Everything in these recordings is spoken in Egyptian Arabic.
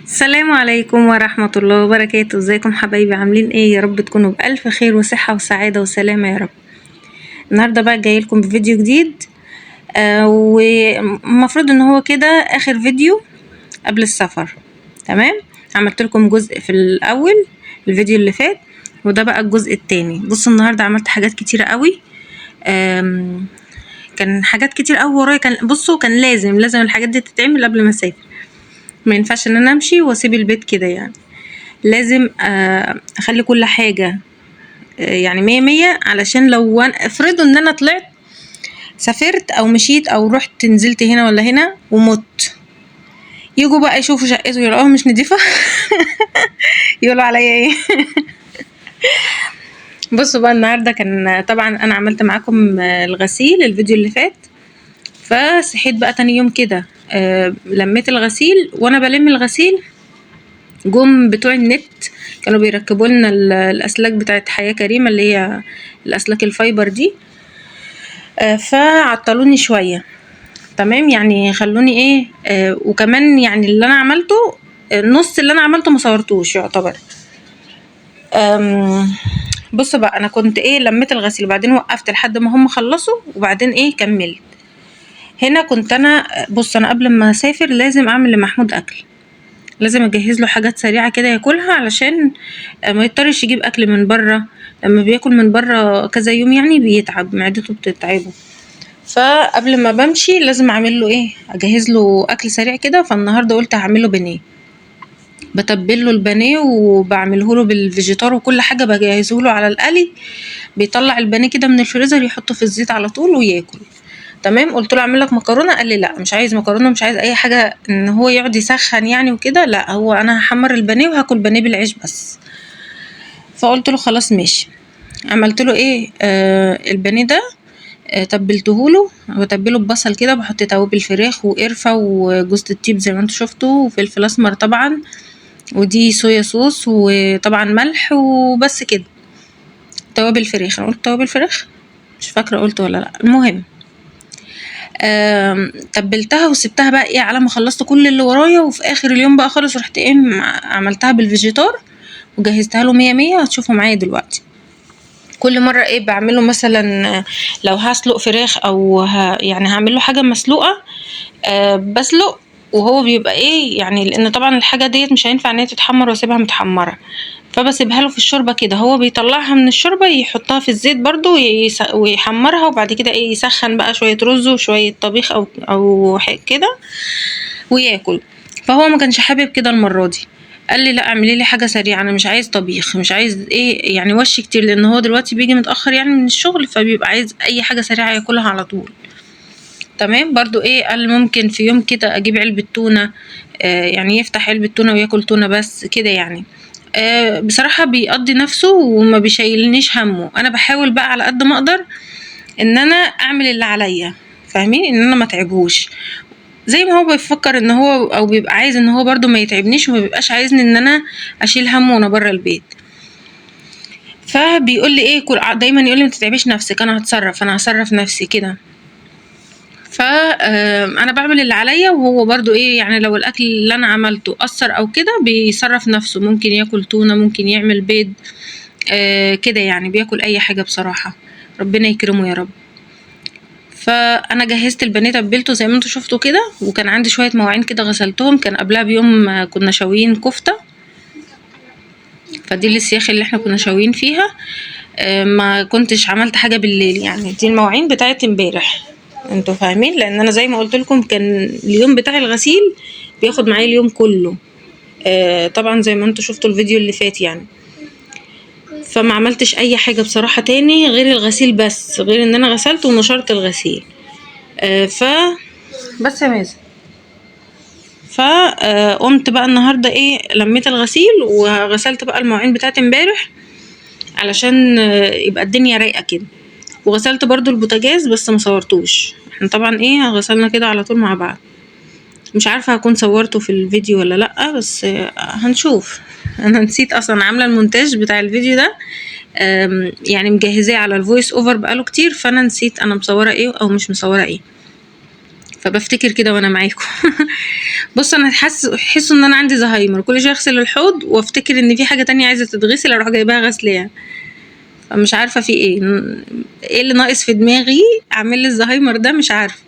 السلام عليكم ورحمة الله وبركاته. ازيكم حبايبي؟ عاملين ايه؟ يا رب تكونوا بألف خير وصحة وسعادة وسلامة يا رب. النهاردة بقى جاي لكم بفيديو جديد، والمفروض ان هو كده اخر فيديو قبل السفر. تمام، عملت لكم جزء في الاول الفيديو اللي فات، وده بقى الجزء التاني. بصوا النهاردة عملت حاجات كتيرة قوي، كان حاجات كتير قوي ورايا. كان لازم الحاجات دي تتعمل قبل ما اسافر، ما ينفعش ان انا امشي واسيب البيت كده، يعني لازم اخلي كل حاجة، يعني مية مية، علشان لو افرضوا ان انا طلعت سافرت او مشيت او رحت نزلت هنا ولا هنا ومت، يجوا بقى يشوفوا شقته يلاقوها مش نضيفة يقولوا عليا ايه. بصوا بقى النهارده كان طبعا انا عملت معاكم الغسيل الفيديو اللي فات، فصحيت بقى تاني يوم كده، لميت الغسيل، وانا بلم الغسيل جم بتوع النت كانوا بيركبوا لنا الاسلاك بتاعت حياة كريمة اللي هي الاسلاك ال fiber دي، فعطلوني شوية. تمام، يعني خلوني ايه، وكمان يعني اللي انا عملته، النص اللي انا عملته ما صورتوش يعتبر. بصوا بقى انا كنت ايه، لميت الغسيل وبعدين وقفت لحد ما هم خلصوا، وبعدين ايه كملت. هنا كنت انا، بص انا قبل ما اسافر لازم اعمل لمحمود اكل، لازم اجهز له حاجات سريعه كده ياكلها علشان ما يضطرش يجيب اكل من بره. لما بياكل من بره كذا يوم يعني بيتعب، معدته بتتعبه، فقبل ما بمشي لازم اعمل له ايه، اجهز له اكل سريع كده. فالنهارده قلت هعمل له بانيه، بتبل له البانيه وبعمله له بالفيجيتار وكل حاجه، بجهزه له على القلي، بيطلع البانيه كده من الفريزر يحطه في الزيت على طول وياكل. تمام، قلت له اعمل لك مكرونه، قال لي لا مش عايز مكرونه، مش عايز اي حاجه ان هو يقعد يسخن يعني وكده، لا هو انا هحمر البانيه وهاكل بانيه بالعيش بس. فقلت له خلاص ماشي. عملت له ايه، البانيه ده، تبلته له، بتبله ببصل كده، بحط توابل فراخ وقرفه وجوزة الطيب زي ما انتوا شفتوا، وفلفل اسمر طبعا، ودي صويا صوص، وطبعا ملح، وبس كده. توابل فراخ، انا قلت توابل فراخ مش فاكره قلت ولا لا. المهم تبلتها وسبتها بقى ايه على ما خلصت كل اللي ورايا، وفي اخر اليوم بقى خالص رحت ايه عملتها بالفيجيتار وجهزتها له مية مية. هتشوفوا معايا دلوقتي. كل مرة ايه بعمله، مثلا لو هسلق فراخ او يعني هعمل له حاجة مسلوقة، بسلق وهو بيبقى ايه يعني، لان طبعا الحاجة ديت مش هينفع ان هي تتحمر واسيبها متحمرة، فبسيبها له في الشوربة كده، هو بيطلعها من الشوربة يحطها في الزيت برضو ويحمرها، وبعد كده ايه يسخن بقى شوية رز وشوية طبيخ او حاجة كده وياكل. فهو ما كانش حابب كده المرة دي، قال لي لا اعملي لي حاجة سريعة، انا مش عايز طبيخ، مش عايز ايه يعني وش كتير، لان هو دلوقتي بيجي متأخر يعني من الشغل، فبيبقى عايز اي حاجة سريعة ياكلها على طول. تمام، برضو ايه قال ممكن في يوم كده اجيب علبة تونة، يعني يفتح علبة تونة وياكل تونة بس كده يعني. بصراحة بيقضي نفسه وما بيشيلنيش همه. انا بحاول بقى على قد ما اقدر ان انا اعمل اللي عليا، فاهمين، ان انا ما اتعبهوش، زي ما هو بيفكر ان هو او بيبقى عايز ان هو برضو ما يتعبنيش، وما بيبقاش عايزني ان انا اشيل همه وانا بره البيت. فبيقول لي ايه، دايما يقول لي ما تتعبيش نفسك، انا هتصرف، انا هصرف نفسي كده. انا بعمل اللي عليا، وهو برضو ايه يعني لو الاكل اللي انا عملته قصر او كده بيصرف نفسه، ممكن ياكل تونة، ممكن يعمل بيض، كده يعني، بياكل اي حاجة بصراحة، ربنا يكرمه يا رب. فانا جهزت البانيه تبلته زي ما انتوا شفتوا كده، وكان عندي شوية مواعين كده غسلتهم، كان قبلها بيوم كنا شاويين كفتة، فدي السياخ اللي احنا كنا شاويين فيها، ما كنتش عملت حاجة بالليل يعني، دي المواعين بتاعت امبارح، انتوا فاهمين، لان انا زي ما قلت لكم كان اليوم بتاع الغسيل بياخد معايا اليوم كله، طبعا زي ما انتوا شفتوا الفيديو اللي فات يعني. فما عملتش اي حاجة بصراحة تاني غير الغسيل بس، غير ان انا غسلت ونشرت الغسيل. ف بس يا مازن. قمت بقى النهارده ايه، لميت الغسيل وغسلت بقى المواعين بتاعت امبارح علشان يبقى الدنيا رايقه كده، وغسلت برضو البوتاجاز بس ما صورتوش، احنا طبعا ايه غسلنا كده على طول مع بعض، مش عارفه هكون صورته في الفيديو ولا لا، بس هنشوف. انا نسيت اصلا، عامله المونتاج بتاع الفيديو ده، يعني مجهزاه على ال voice over بقاله كتير، فانا نسيت انا مصوره ايه او مش مصوره ايه. فبفتكر كده وانا معاكم. بص انا حاسه ان انا عندي زهايمر، كل شوية اغسل الحوض وافتكر ان في حاجة تانية عايزه تتغسل اروح جايباها غسلاها، فمش عارفه في ايه، ايه اللي ناقص في دماغي اعمل لي الزهايمر ده مش عارفه.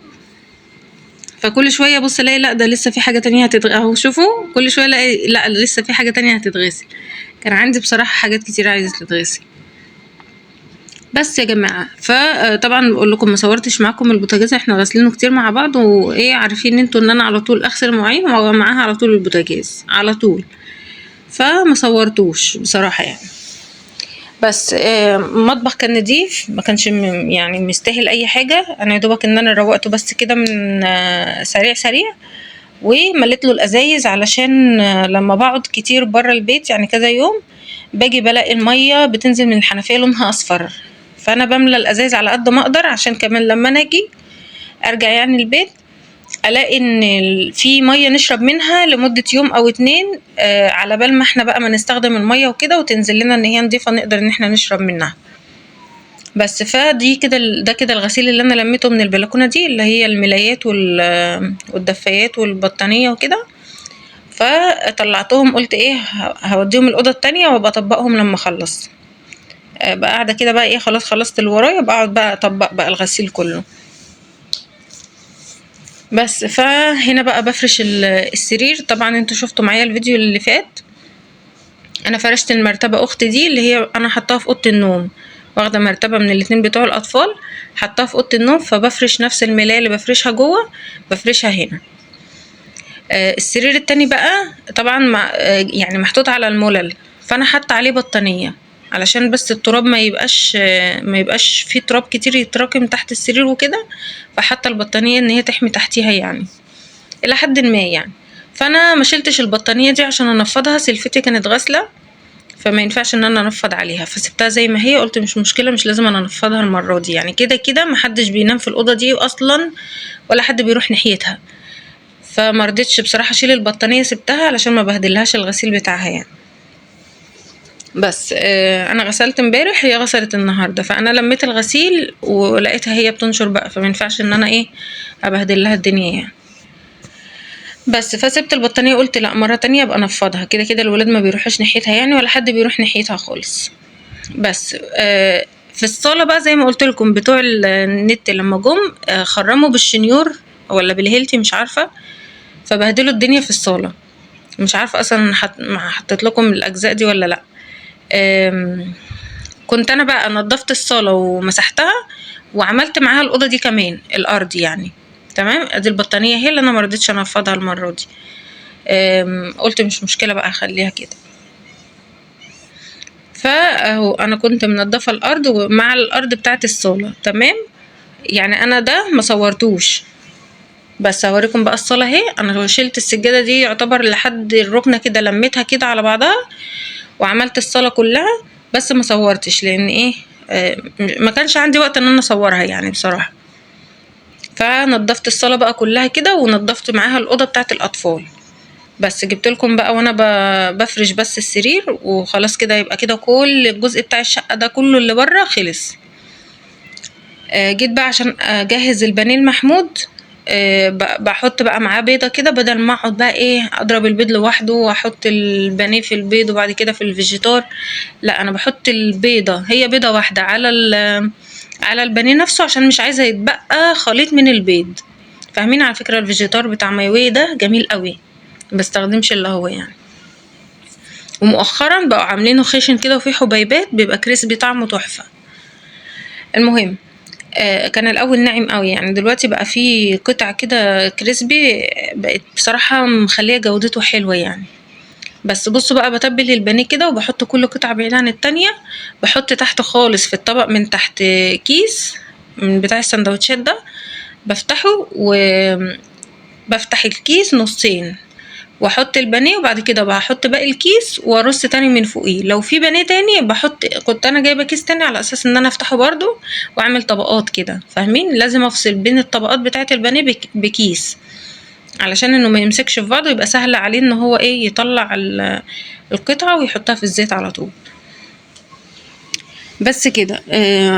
فكل شوية ابص الاقي لا ده لسه في حاجة تانية هتتغسل، اهو شوفوا كل شوية الاقي لا لسه في حاجة تانية هتتغسل. كان عندي بصراحة حاجات كتير عايزه تتغسل. بس يا جماعة فطبعا بقول لكم ما صورتش معاكم البوتاجاز، احنا غاسلينه كتير مع بعض، وايه عارفين انتوا ان انا على طول اغسل مواعين ومعاها على طول البوتاجاز على طول، فما صورتوش بصراحة يعني. بس المطبخ كان نضيف، ما كانش يعني مستاهل اي حاجة، انا يا دوبك ان انا روقته بس كده من سريع سريع، ومليت له الازايز علشان لما بقعد كتير بره البيت يعني كذا يوم باجي بلاقي المية بتنزل من الحنفية لونها اصفر، فانا بملى الازايز على قد ما اقدر عشان كمان لما انا اجي ارجع يعني البيت الاقي ان في مية نشرب منها لمدة يوم او 2، على بال ما احنا بقى ما نستخدم المية وكده وتنزل لنا ان هي نضيفه نقدر ان احنا نشرب منها. بس فدي كده ده كده الغسيل اللي انا لميته من البلكونه دي اللي هي الملايات والدفايات والبطانيه وكده، فطلعتهم قلت ايه هوديهم الاوضة التانية وابقى اطبقهم لما اخلص. بقى قاعدة كده بقى ايه خلاص خلصت اللي ورايا، بقعد بقى اطبق بقى الغسيل كله. بس فهنا بقى بفرش السرير. طبعا انتوا شفتوا معايا الفيديو اللي فات انا فرشت المرتبة اختي دي اللي هي انا حطاها في اوضة النوم، واخده مرتبه من الاتنين بتوع الاطفال حطاها في اوضة النوم، فبفرش نفس الملايه اللي بفرشها جوه بفرشها هنا. السرير التاني بقى طبعا يعني محطوط على الملل، فانا حاطه عليه بطانيه علشان بس التراب ما يبقاش فيه تراب كتير يتراكم تحت السرير وكده، فحاطه البطانيه ان هي تحمي تحتيها يعني الى حد ما يعني. فانا ما شلتش البطانيه دي عشان انفضها، سلفتي كانت غاسله فما ينفعش ان انا انفض عليها، فسبتها زي ما هي، قلت مش مشكلة مش لازم انا انفضها المرة دي يعني، كده كده ما حدش بينام في الاوضة دي اصلا ولا حد بيروح ناحيتها، فما رضيتش بصراحة اشيل البطانيه، سبتها علشان ما بهدلهاش الغسيل بتاعها يعني. بس انا غسلت امبارح هي غسلت النهارده، فانا لميت الغسيل ولقيتها هي بتنشر بقى، فما ينفعش ان انا ايه ابهدل لها الدنيا يعني. بس فسبت البطانيه قلت لا مرة تانية ابقى انفضها، كده كده الولاد ما بيروحوش ناحيتها يعني ولا حد بيروح ناحيتها خالص. بس في الصاله بقى زي ما قلت لكم بتوع النت لما جم، خرموا بالشنيور ولا بالهيلتي مش عارفه، فبهدلوا الدنيا في الصاله، مش عارفه اصلا حطيت لكم الاجزاء دي ولا لا. كنت انا بقى نظفت الصاله ومسحتها وعملت معاها الاوضة دي كمان الارض يعني تمام. ادي البطانيه هي اللي انا ما رضيتش انفضها المرة دي، قلت مش مشكلة بقى اخليها كده. فاهو انا كنت منظفه الارض مع الارض بتاعت الصاله تمام يعني، انا ده ما صورتوش بس هوريكم بقى الصاله اهي. انا شلت السجادة دي يعتبر لحد الركنه كده، لميتها كده على بعضها وعملت الصاله كلها، بس ما صورتش لان ايه، ما كانش عندي وقت ان انا اصورها يعني بصراحة. فنضفت الصاله بقى كلها كده ونضفت معاها الاوضة بتاعت الاطفال. بس جبت لكم بقى وانا بفرش بس السرير وخلاص كده، يبقى كده كل الجزء بتاع الشقة ده كله اللي بره خلص. جيت بقى عشان اجهز البانيه المحمود، بحط بقى معاه بيضة كده، بدل ما اقعد بقى ايه اضرب البيض لوحده واحط البانيه في البيض وبعد كده في الفيجيتار، لا انا بحط البيضة هي بيضة واحدة على البانيه نفسه عشان مش عايزه يتبقى خليط من البيض، فاهمين؟ على فكرة الفيجيتار بتاع مايوي ده جميل قوي، ما بستخدمش اللي هو يعني. ومؤخرا بقوا عاملينه خشن كده وفيه حبيبات بيبقى crispy طعمه تحفة. المهم كان الاول ناعم قوي يعني، دلوقتي بقى فيه قطع كده crispy، بقت بصراحة مخليه جودته حلوة يعني. بس بصوا بقى بتبل البانيه كده وبحط كل قطعه بعيد عن التانية، بحط تحت خالص في الطبق من تحت كيس من بتاع السندوتشات ده، بفتحه وبفتح الكيس نصين واحط البانيه، وبعد كده بحط باقي الكيس وارص تاني من فوقيه. لو في بانيه تاني بحط، كنت انا جايبه كيس تاني على اساس ان انا افتحه برضو واعمل طبقات كده، فاهمين؟ لازم افصل بين الطبقات بتاعه البانيه بكيس علشان انه ما يمسكش في بعضه، يبقى سهل عليه ان هو ايه يطلع القطعة ويحطها في الزيت على طول. بس كده.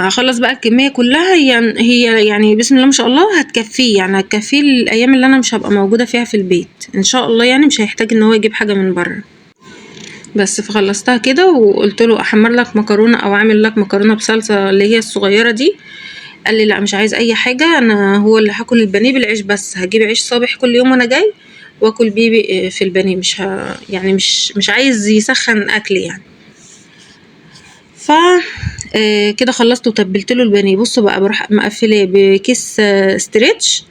هخلص بقى الكمية كلها، يعني هي يعني بسم الله ما شاء الله هتكفيه، يعني هتكفيه الايام اللي انا مش هبقى موجودة فيها في البيت ان شاء الله، يعني مش هيحتاج ان هو يجيب حاجة من بره. بس فخلصتها كده وقلت له احمر لك مكرونه او اعمل لك مكرونه بصلصه اللي هي الصغيرة دي. قال لي لا مش عايز اي حاجة، انا هو اللي هاكل البانيه بالعيش بس، هجيب عيش صابح كل يوم وانا جاي واكل بيه في البانيه، مش يعني مش عايز يسخن اكل يعني. ف كده خلصت وتبلت له البانيه. بصوا بقى بروح مقفلاه بكيس stretch،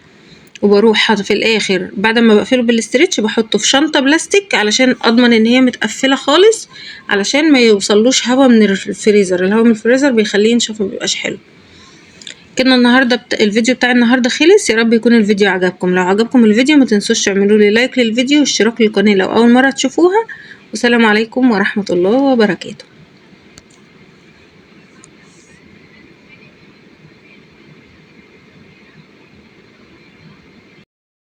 وبروح حاطه في الاخر بعد ما بقفله بال stretch بحطه في شنطه بلاستيك علشان اضمن ان هي متقفله خالص، علشان ما يوصلوش هوا من الفريزر. الهوا من الفريزر بيخليه ينشف ومبيبقاش حلو. كده النهارده الفيديو بتاع النهارده خلص. يا رب يكون الفيديو عجبكم. لو عجبكم الفيديو ما تنسوش تعملوا لي like للفيديو واشتراك للقناة لو اول مرة تشوفوها. والسلام عليكم ورحمة الله وبركاته.